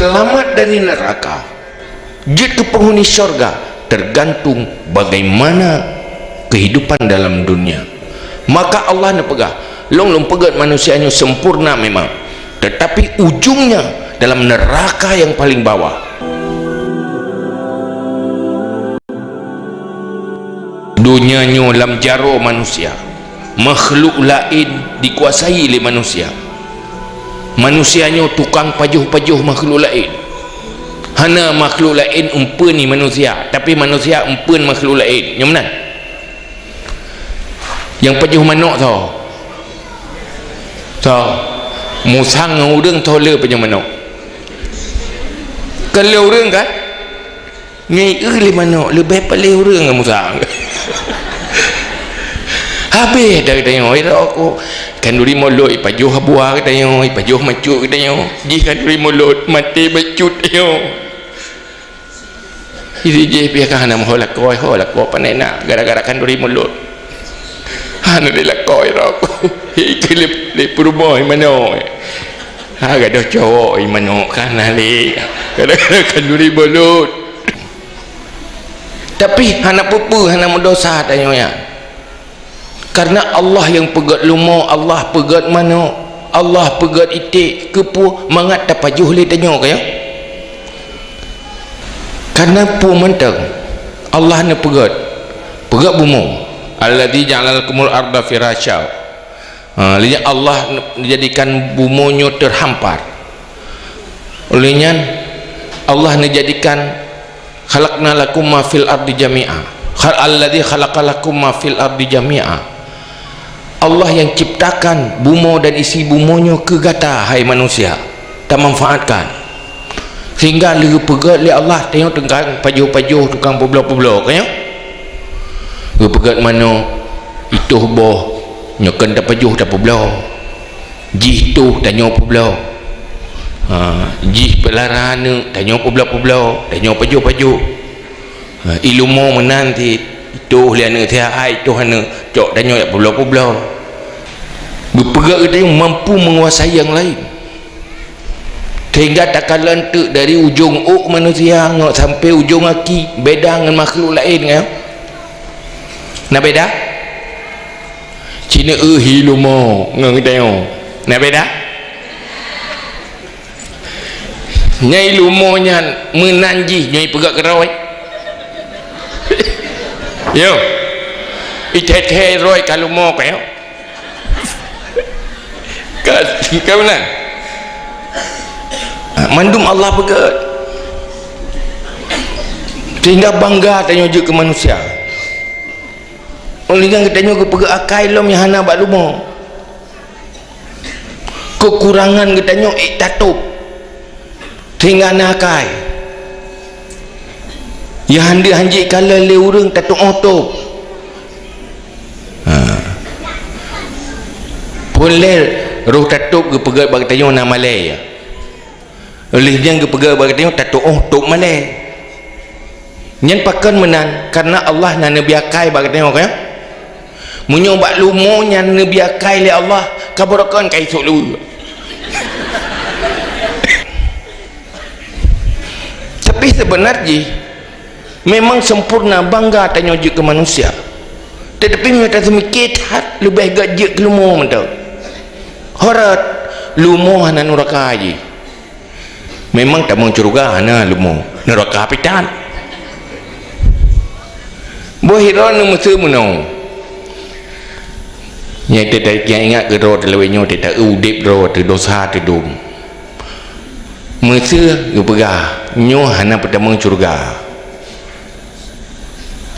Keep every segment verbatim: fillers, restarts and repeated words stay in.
Selamat dari neraka, jeuet keu penghuni syurga, tergantung bagaimana kehidupan dalam dunia. Maka Allah neupeugah, "Lôn, Lôn peugét manusia nyoe sempurna memang, tetapi ujungnya dalam neraka yang paling bawah." Donya nyoe lam jaroe manusia, makhluk laén dikuasai lé manusia. Manusia nyoe tukang pajoh-pajoh makhluk laén. Hana makhluk laén eumpeuen manusia, tapi manusia eumpeuen makhluk laén. Nyo meunan. Nyang pajoh manok soe? Soe? Musang ngon ureuëng soe le pajoh manok? Kon le ureuëng kan? Ngai eu lé manok, leubeh paleng ureuëng ngon musang. Habéh dah geutanyoe, ira ku khanduri mulod, ipajoh abua geutanyoe, ipajoh macut geutanyoe. Jih khanduri mulod, maté macut tanyoe. Isi jih pih ka hana meuho lakoe, ho lakoe pané na gara-gara khanduri mulod. Hana dilakoi ira ku. Hi, keu lé, lé peurumoh manok. Ha, gadoh cowok manok ka hana lé. Gara-gara khanduri mulod. Tapi hana peue-peue, hana meudosa tanyoe nyan. Karena Allah nyang peugét lumo, Allah peugét manok, Allah peugét iték, keupeue mangat tapajoh lé tanyoe kaya? Karena peue mantong Allah neupeugét, peugét bumoe, "Alladzi ja'ala lakumul arda firasya." Ha, lé nyan Allah ne-, jadikan bumoe nyoe teuhampar. Oleh nyan, Allah neujadikan, "Khalaqna lakum ma fil ardi jami'a." Khal-, "Alladzi khalaqa lakum ma fil ardi jami'a." Allah nyang ciptakan bumoe dan isi bumoe nyoe keu gata, hai manusia, tamanfaatkan. Sehingga lheueh geupeugét lé Allah, tanyoe tukang pajoh-pajoh, tukang peubloe-peubloe, ka nyoe? Geupeugét manok, itoh boh, nyoe kon tapajoh, tapeubloe. Jih toh, tanyoe peubloe. Ha, jih peulara aneuëk, tanyoe peubloe-peubloe, tanyoe pajoh-pajoh. Ha, i lumo meunan cit, itoh lé aneuëk siat, itoh aneuëk, cok tanyoe jak peubloe-peubloe. Geupeugét geutanyoe mampu menguasai nyang laén. Sehingga takalon teuk dari ujong ôk manusia ngon sampai ujong aki, beda ngon makhluk laén, kan? Na beda? Cina eu hi lumo ngon geutanyoe. Na beda? Nyai lumo nyan meunan jih nyoe peugah keurôi. Yo. Ithèe-thèe rôi ka lumo ka yo. Ka, ka meunan. Mandum Allah peugah. Sehingga bangga tanyoe jeuet keu manusia. Oleh nyan geutanyoe geupeugah akai lom nyang hana bak lumo. Keukurangan geutanyoe ék tatôb, sehingga na akai. Nyang hana hanjeuet kalon lé ureuëng tatôb, oh tôb. Ha. Phôn lé roh tatôb geupeugah bak geutanyoe na malèe. Lheueh nyan geupeugah bak geutanyoe tatôb, oh tôb malèe. Nyan pakon meunan, karena Allah na neubri akai bak geutanyoe, kan? Meunyoe bak lumo nyan neubri akai lé Allah, ka barokon ka isôk lé. Tapi sebenar jih, memang sempurna bangga tanyoe jeuet keu manusia. Tetapi meunyoe taseumiké that, leubeh gét jeuet keu lumo mantong. Ho rot, lumo hana nuraka jih. Memang tamong syeuruga hana lumo, nuraka pih tan. Boh hireuen neumeuseu meunoe. Nyang teuta-, nyang ingat keu droe teulawét nyoe teuta udeb droe teudosa teudum. Meuseu geupeugah, nyoe hana peutamong syeuruga.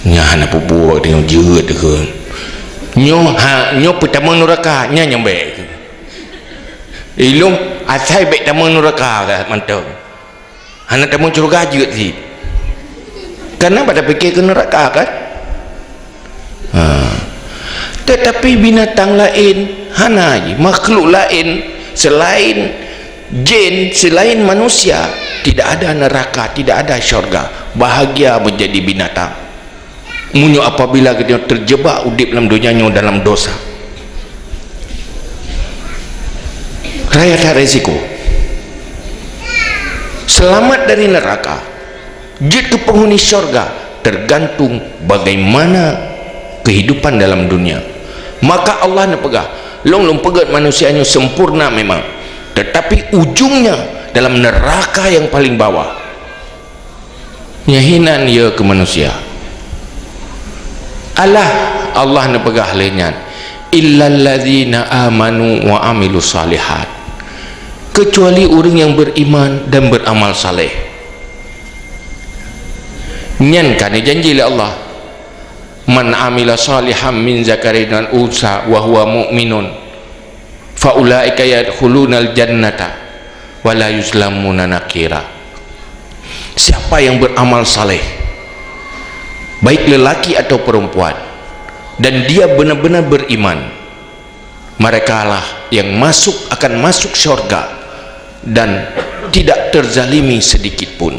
Nyan hana peue-peue, nyoe jeuet keu. Nyoe ha, nyoe peutamong nuraka, nyan nyang bèk. Ilong asai bèk tamong nuraka ka mantong. Hana tamong syeuruga jeuet cit. Karena pada pikir keu nuraka kan? Ha. Tetapi binatang laén hana, makhluk laén selain jin, selain manusia, tidak ada neraka, tidak ada syurga. Bahagia menjadi binatang. Meunyoe apabila geutanyoe teujebak udeb lam donya nyoe dalam dosa, raya that resiko. Selamat dari neraka, jeuet keu penghuni syurga, tergantung bagaimana kehidupan dalam dunia. Maka Allah neupeugah, "Lôn, Lôn peugét manusia nyoe sempurna memang, tetapi ujungnya dalam neraka yang paling bawah." Nyan hinan ya keu manusia. Alah, Allah neupeugah lé nyan, "Illalladzina amanu wa amilus shalihat." Kecuali ureuëng yang beriman dan beramal saleh. Nyan ka neujanji lé Allah, "Man amila shalihan min dzakarin aw unsa wa huwa mu'minun, fa ulaika yadkhulunal jannata wa la yuzlamuna nakira." Siapa yang beramal saleh, baik lelaki atau perempuan, dan dia benar-benar beriman, merekalah yang masuk, akan masuk syurga dan tidak terzalimi sedikit pun.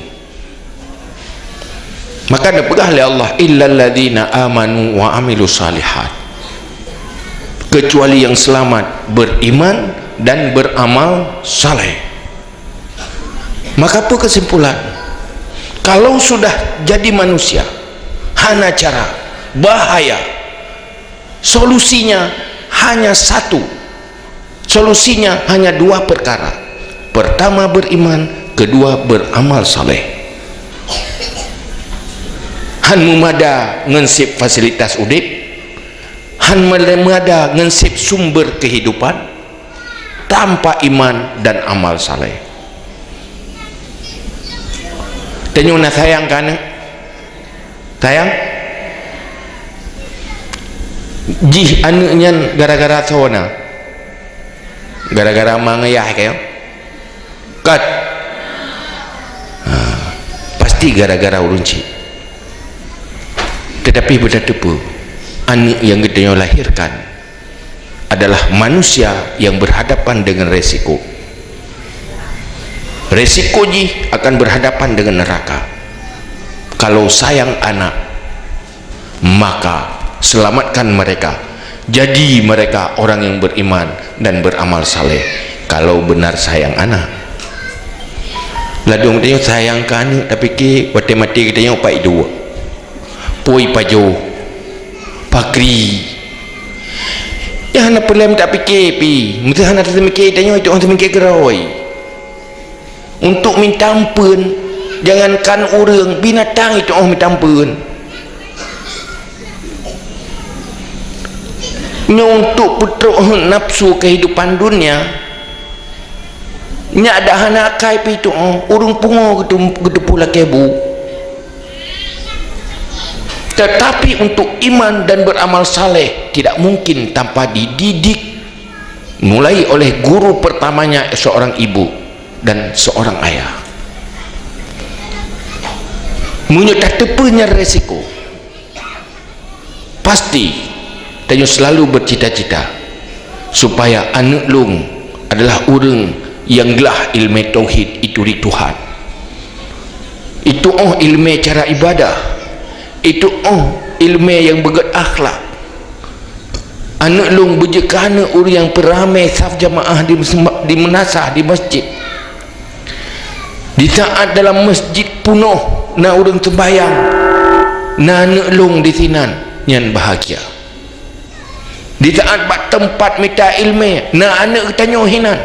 Maka neupeugah lé Allah, "Illalladzina amanu wa amilus shalihat." Kecuali yang selamat, beriman dan beramal saleh. Maka apa kesimpulan? Kalau sudah jadi manusia, hana cara, bahaya. Solusinya hanya satu. Solusinya hanya dua perkara. Pertama beriman, kedua beramal saleh. Han meumada ngon seb fasilitas udeb, han meumada ngon seb sumber kehidupan, tanpa iman dan amal saleh. Tanyoe na sayang keu aneuk? Sayang? Jih aneuk nyan gara-gara soe na? Gara-gara ma ngon yah kayong? Kat. Ha, pasti gara-gara ureuëng chik. Tetapi beutateupeue, aneuk nyang geutanyoe lahirkan adalah manusia yang berhadapan dengan resiko. Resiko jih akan berhadapan dengan neraka. Kalau sayang anak, maka selamatkan mereka. Jadi mereka orang yang beriman dan beramal saleh, kalau benar sayang anak. Ladôm tanyoe sayang keu aneuk, tapi keu watée maté geutanyoe pai dua. Pui pajoh, pakri. Nyang hana peureulée tapike pih, meuseuh hana teumike tanyoe, itu orang teumike keurôi. Untuk minta ampeuen, jangankan ureuëng, binatang itu oh minta ampeuen. Nyoe untuk peutrok nafsu kehidupan dunia, nyak dak hana akai pih itu oh, ureuëng pungo geutu-, geuteupeue lakée bu. Tetapi untuk iman dan beramal saleh tidak mungkin tanpa dididik mulai oleh guru pertamanya seorang ibu dan seorang ayah. Meunyoe tateupeue nyan resiko, pasti tanyoe selalu bercita-cita supaya aneuk lôn adalah ureuëng nyang glah ileumé tauhid, itu di Tuhan. Itu oh ileumé cara ibadah. Itu oh ileumé nyang beugét akhlak. Aneuk lôn beujeuet keu aneuk ureuëng nyang peuramé saf jamaah di meusem-, di meunasah di masjid. Di saat dalam masjid punoh na ureuëng seumbahyang, na aneuk lôn disinan, nyan bahagia. Di saat bak teumpat mita ileumé, na aneuk geutanyoe hinan.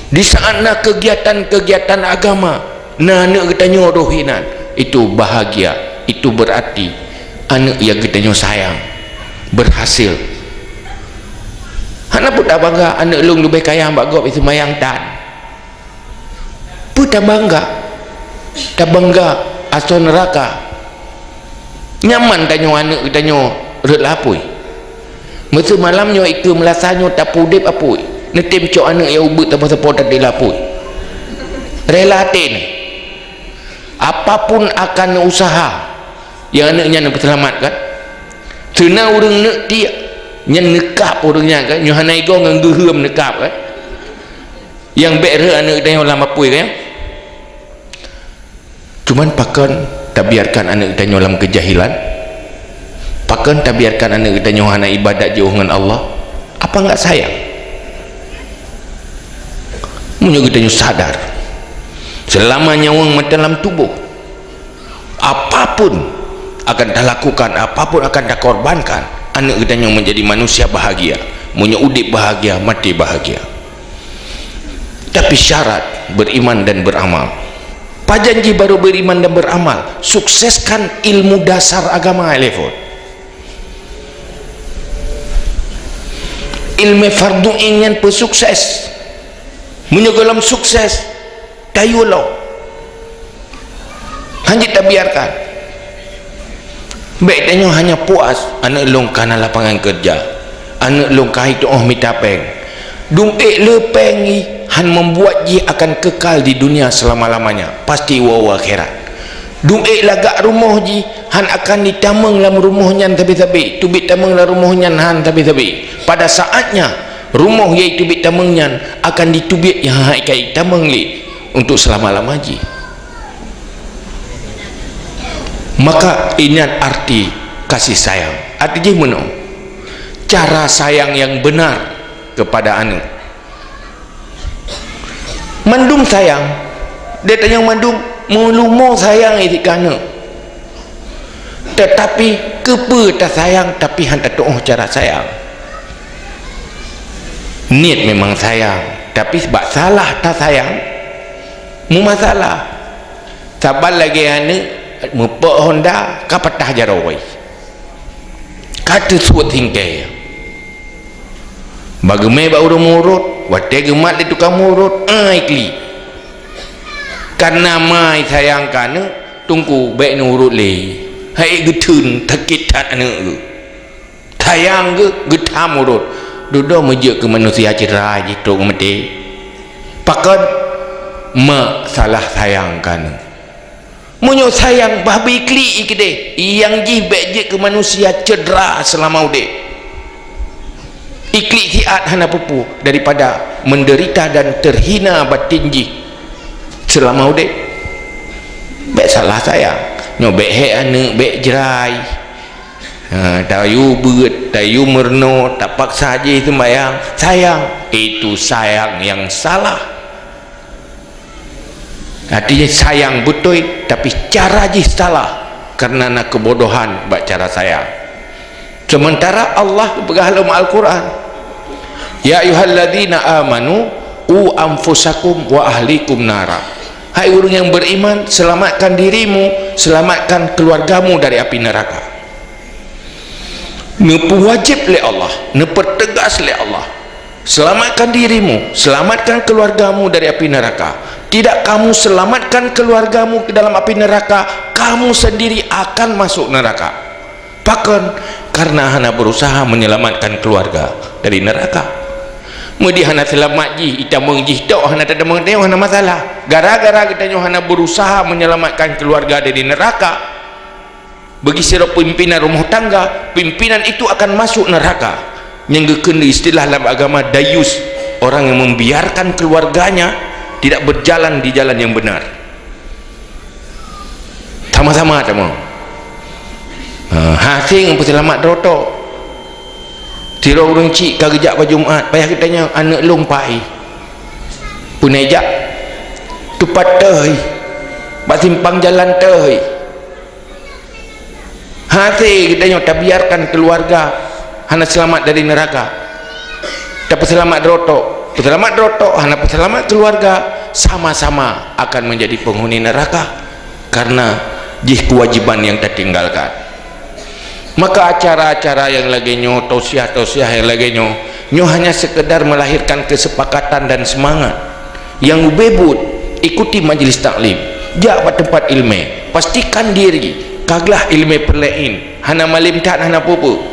Di saat na keugiatan-keugiatan agama, na aneuk geutanyoe roh hinan. Itu bahagia, itu berarti aneuk nyang geutanyoe sayang berhasil. Hana peue tabangga aneuk lôn leubeh kaya bak gob, iseumayang tan. Peue tabangga? Tabangga asoe neuraka. Nyaman tanyoe aneuk geutanyoe rhot lam apui. Meuseuh malam nyoe ikeue meulasa nyoe tapeuudeb apui. Neutem cok aneuk nyang ubit sapo-sapo tatem lam apui. Rela até nyan. Apapun akan usaha nyang aneuk nyan neupeuseulamat kan. Seuna ureuëng neuk tiek nyan neukab ureuëng nyan kan. Nyoe hana igoe ngon geuheuem neukab kan. Nyang bék rhot aneuk geutanyoe lam apui kan. Cuman pakon tabiarkan aneuk geutanyoe lam keujahilan? Pakon tabiarkan aneuk geutanyoe hana ibadat jiôh ngon Allah? Apa enggak sayang? Meunyoe geutanyoe sadar, Selama nyawöng meudalam tuboh, apapun akan talakukan, apapun akan takorbankan, aneuk geutanyoe menjadi manusia bahagia. Meunyoe udeb bahagia, maté bahagia. Tapi syarat beriman dan beramal. Pajan jih baru beriman dan beramal? Sukseskan ilmu dasar agama, Elefon. Ilmu fardu ain nyan peusukses. Meunyoe gohlom sukses, tayue lom. Hanjeuet tabiarkan. Bék tanyoe hanya puas, aneuk lôn ka na lapangan keureuja, aneuk lôn ka jitu'oh mita péng. Dum ék le péng jih han membuat jih akan kekal di dunia selama-lamanya, pasti woe-woe akhirat. Dum ék lagak rumoh jih han akan jitamong lam rumoh nyan sabe-sabe, teubiet tamong lam rumoh nyan han sabe-sabe. Pada saatnya, rumoh nyang teubiet tamong nyan akan jiteubiet nyang han ka jitamong lé untuk selama-lama jih. Maka ingat arti kasih sayang. Arti jih meunoe, cara sayang nyang beunar keupada aneuk. Mandum sayang, di tanyoe mandum meulumo sayang jih keu aneuk. Tetapi keupeue tasayang tapi han tatu'oh cara sayang? Niet memang sayang, tapi bak salah tasayang, meumasalah. Saban lagée aneuk meupok honda ka patah jaroe, ka teusuet singkée. Bak geumé bak ureuëng murot, watée geumat lé tukang murot, ai klik. Kareuna ma sayang keu aneuk, teungku bék neurot lé, hai geutheun sakét that aneuk geuh. Sayang geuh geutham urot, dudoe meujeuet keu manusia cedera jih trok meuté. Pakon? Mak salah sayang keu aneuk. Meunyoe sayang, bah bri klik i keudeh, nyang jih bék jeuet keu manusia cedera seulama udeb. I klik siat hana peue-peue daripada menderita dan terhina batin jih seulama udeb. Bék salah sayang. Nyoe bék hék aneuk, bék jrai. Ha, tayue beuet, tayue meurunoe, tapaksa jih seumbahyang. Sayang, itu sayang yang salah. Artinya sayang beutôi, tapi cara jih salah, karena na keubodohan bak cara sayang. Sementara Allah geupeugah lam Al-Quran, "Ya ayyuhalladzina amanu, qu anfusakum wa ahlikum nara." Hai ureuëng yang beriman, selamatkan dirimu, selamatkan keluargamu dari api neraka. Neupeuwajéb lé Allah, neupeuteugas lé Allah, "Selamatkan dirimu, selamatkan keluargamu dari api neraka. Tidak kamu selamatkan keluargamu ke dalam api neraka, kamu sendiri akan masuk neraka." Pakon? Karena hana berusaha menyelamatkan keluarga dari neraka. Meudi hana seulamat jih, itamong jih tok hana tatamong, hana masalah. Gara-gara geutanyoe hana berusaha menyelamatkan keluarga dari neraka, bagi sidroe pimpinan rumah tangga, pimpinan itu akan masuk neraka. Nyang geukheun istilah lam agama dayus, orang yang membiarkan keluarganya tidak berjalan di jalan yang benar. Sama-sama teuma. Ha, hase ngon peuseulamat droe tok. Sidroe ureuëng chik ka geujak bak Jumat, payah geutanyong, "Aneuk lôn pai?" Peue na jak? Teupat teuh, bak simpang jalan teuh. Hase geutanyoe tabiarkan keluarga hana seulamat dari neraka. Tapeuseulamat droe tok, peuseulamat droe tok, hana peuseulamat keluarga, sama-sama akan menjadi penghuni neraka karena jih kewajiban yang tatinggalkan. Maka acara-acara yang lagée nyoe, tausiah-tausiah yang lagée nyoe, nyoe hanya sekedar melahirkan kesepakatan dan semangat. Nyang ubé buet, ikuti majlis taklim, jak bak teumpat iéleumé, pastikan diri ka glah iéleumé peureulée, hana malem that, hana peue-peue.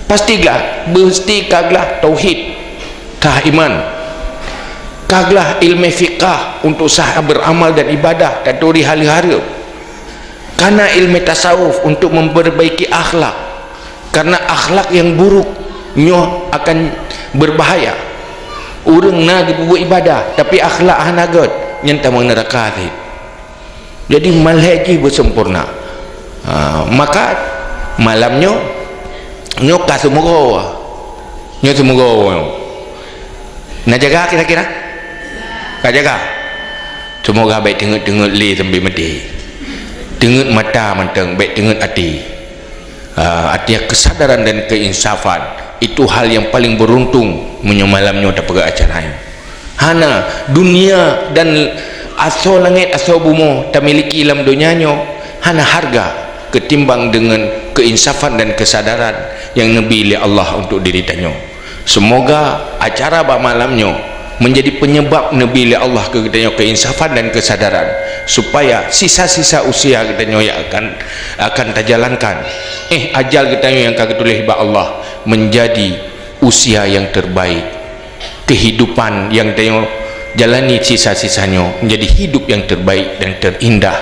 Pasti glah, pasti ka glah tauhid, ka iman, ka glah iéleumé fiqah untuk sah beramal dan ibadah, taturi haleue-haleue. Kana iéleumé tasawuf untuk memperbaiki akhlak, karena akhlak yang buruk nyoe akan berbahaya. Ureuëng na geupeubuet ibadah, tapi akhlak hana gét, nyan tamong neuraka cit. Jadi, malhée jih beusempurna. Ha, maka malam nyoe, nyoe ka seumeurôh. Nyoe seumeurôh nyoe. Na jaga kira-kira? Ka jaga? Seumoga bék teungeut-teungeut lé sampai maté. Teungeut mata mantong, bék teungeut até. Ah, artinya kesadaran dan keinsafan itu hal yang paling beruntung meunyoe malam nyoe tapeugah acara nyoe. Hana, dunia dan asoe langét asoe bumoe tamiliki lam donya nyoe hana harga ketimbang dengan keinsafan dan kesadaran yang neubi lé Allah untuk diri tanyoe. Semoga acara bak malam nyoe menjadi penyebab neubi lé Allah keu geutanyoe keinsafan dan kesadaran, supaya sisa-sisa usia geutanyoe yang akan, akan tajalankan, eh, ajal geutanyoe nyang ka geutuléh bak Allah menjadi usia yang terbaik. Kehidupan yang tanyoe jalani sisa-sisa nyoe menjadi hidup yang terbaik dan terindah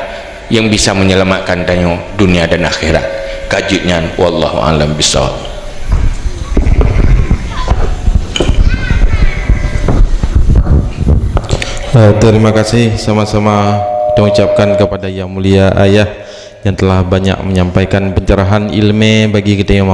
yang bisa menyelamatkan tanyoe dunia dan akhirat. Ka jeuet nyan, wallahu a'lam bishawab. Eh, terima kasih sama-sama kita ucapkan kepada Yang Mulia Ayah yang telah banyak menyampaikan pencerahan ilmu bagi kita yang